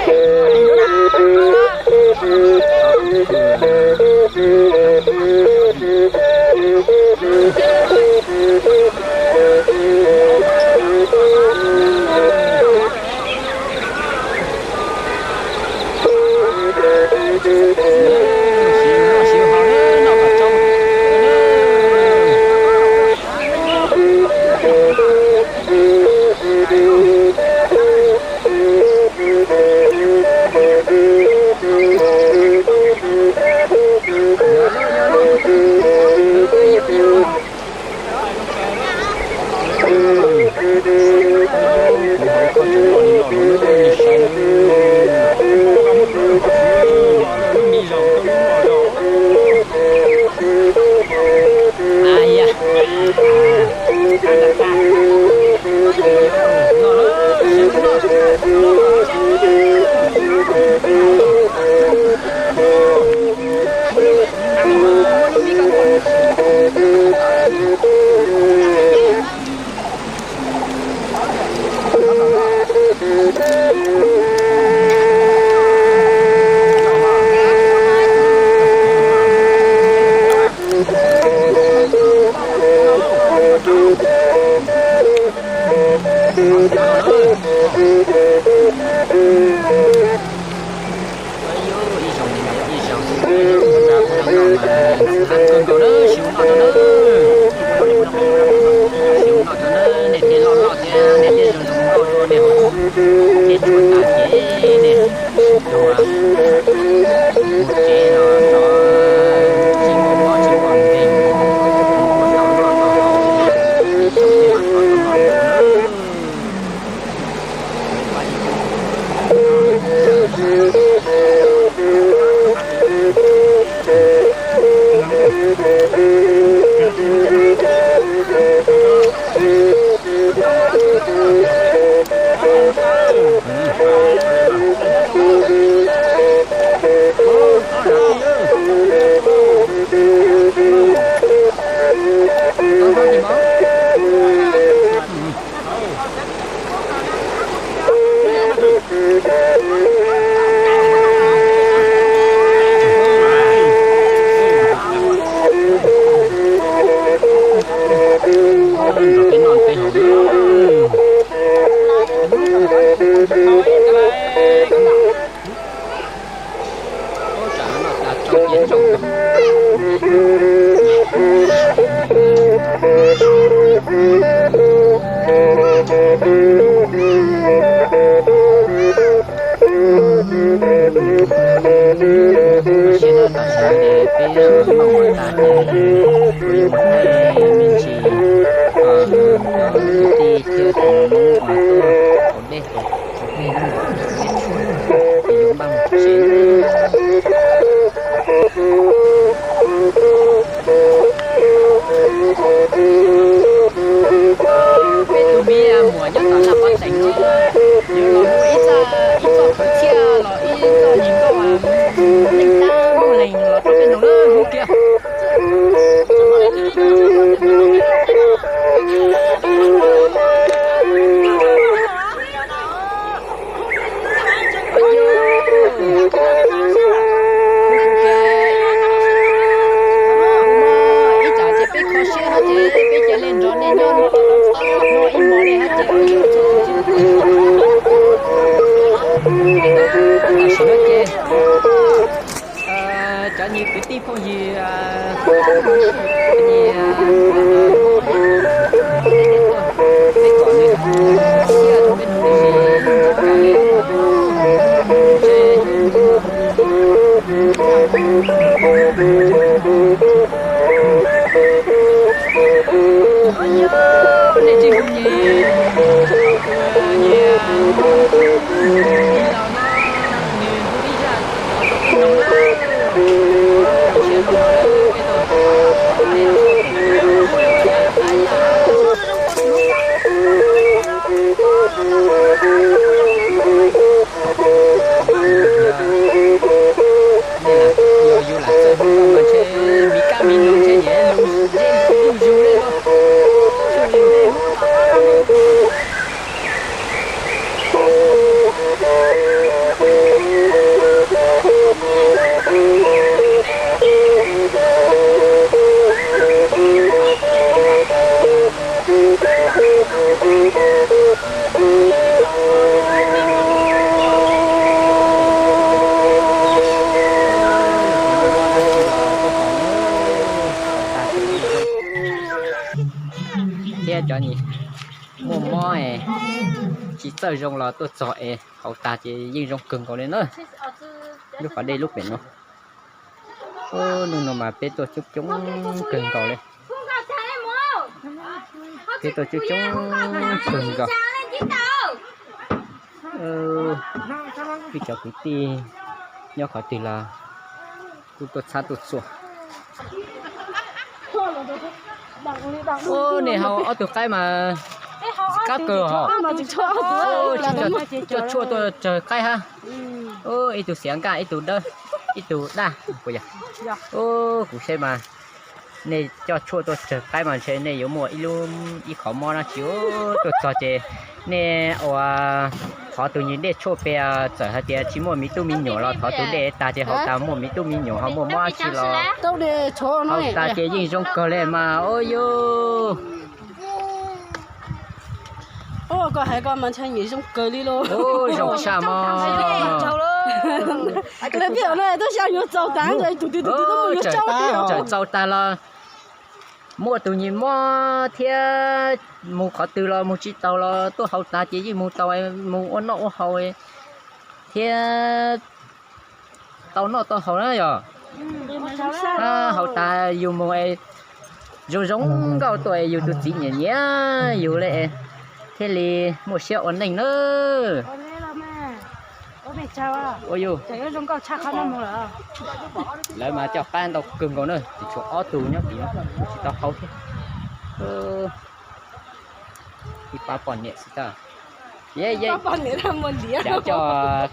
Ib zaug ib zaug ib zaug ua dab ua dab no mas sab kawg nkaus na, sib noj rau na, sib noj rau na, nej thiaj loj loj thiab nej thiaj zoo zoo nkauj dua nej, nej tshuav tas ces nej sib tua mus tsev los rov tsis muaj mob tsis muaj nkeeg, mus ua tau noj tau haus, nej tsoom nej mam rov tau noj tau haus na. Tam sim no ces peb noj mov tas ces kuv yuav mus thaij me ntsis kwv tij thiab tus hmoob uas tuaj haus dej haus dej na, peb tshuav ces yuav npaj mus tsev. Peb tus me muam nyob tom Laj Pob Teem no, yuav los hu ib txoj, ib txoj kwv txhiaj los ib txoj neeg nkauj, neeg tab muaj leej los rau peb nug na, hu kiag. Ib tsam ces peb kho siab hab ces peb cia li nrog nej nyob no ib hmos li hab ces. Tam sim no ces cov nyuag kwv tij phooj ywg, nyias peb kom nws thiaj rau peb nug li, ntsib kawg li. Nej tsis hu ces nyias ib los no nws hu ib zaj los rau peb noog na. Siab rau no peb tau peb tau Tsis txawj zoo los tuaj txog es haus tas ces yeej zoo kawg nkaus li na. Lub qhov dej lub pem no, hnub no mas peb tuaj coob coob kawg nkaus li. Peb tuaj coob coob kawg nkaus. Ib cov kwv tij nyob qhov twg los kuj tuaj txhab tuaj txua. Ub, nej haus ob tug qaib mas tsis qab kawg hos. Coj tshuaj tuaj tsawg qaib hab. Ub, ib tug xiav nkaj, ib tug dawb, ib tug daj. Ub, kuv saib mas nej coj tshuaj tuaj tsawg qaib mas ntshe nej yuav muaj ib lub, ib qhov mob dab tsi. Tuaj txog ces nej ua thov tus nyuag dej tshuaj pem, txawm hais tias tsis muaj me tub me nyuam los thov tus dej tag ces haus tas, muaj me tub me nyuam ho muaj mob dab tsi los haus tas ces yeej zoo kawg li mas. Ub, yus, koj hais koj mas ntshai nyiam zoo kawg li lauj. Zoo tshaj mas. Lawv peb no tuaj xya nyuag txaus tas, tus twg tus twg tuaj mus yuav tsau, txaus tas los muaj tus nyuag mob thiab, mus qhov twg los mus tsis taus los tuaj haus tas ces yeej mus tau, mus ua noj ua haus thiab tau noj tau haus na yog. Haus tas yus mus zoo zoo nkauj tuaj, yus tus txiv nyiam nyiam yus li, thiaj li muaj siab ua neej na. Ua yus, lawv mas coj qab ntau kawg nkaus na, tsis tshuav ob tug nyob tim no tsis tau haus thiab. Ib pab poj niam xwb tag. Cov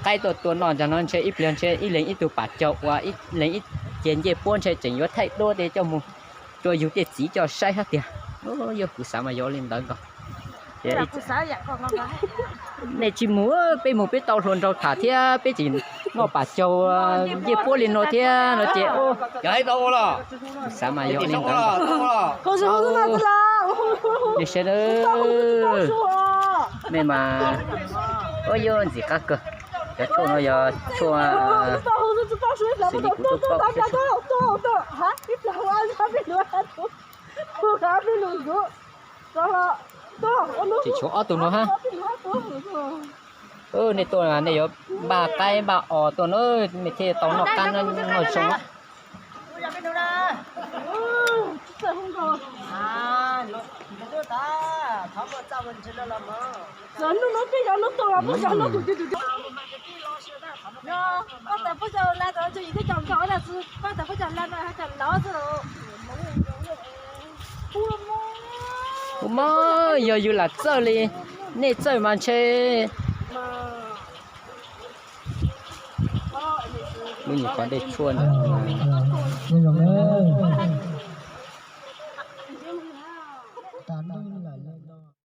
qaib tuaj tua noj ntag no ntshe ib pliag ntshe ib leeg ib tug pam caug uas ib leeg ib ce ncej puab ntshe tseem yuav thaij duab tej coj mus rua yug tej txiv coj saib hab tiag. Yog kuv xav mas yog li ntawd nkaus. Nej tsis mus, peb mus peb tau hluas nraug tham thiab peb tseem noj pam caug ncej puab li no thiab no ces, xav mas yog li ntawd. Nej saib, nej mas, ua yus ntxim qab kawg. Cov tshuaj no yog tshuaj xws li kuv tub paub. Tsis tshuav ob tug no hab. Nej tuaj nej yuav npaj qaib npaj os tuaj na, nej thiaj tau noj qab noj zoo. Ua mas yog yus lam txawj li, nej txawj mas ntshe. Lub nyuag qhov dej tshuaj ntawm no.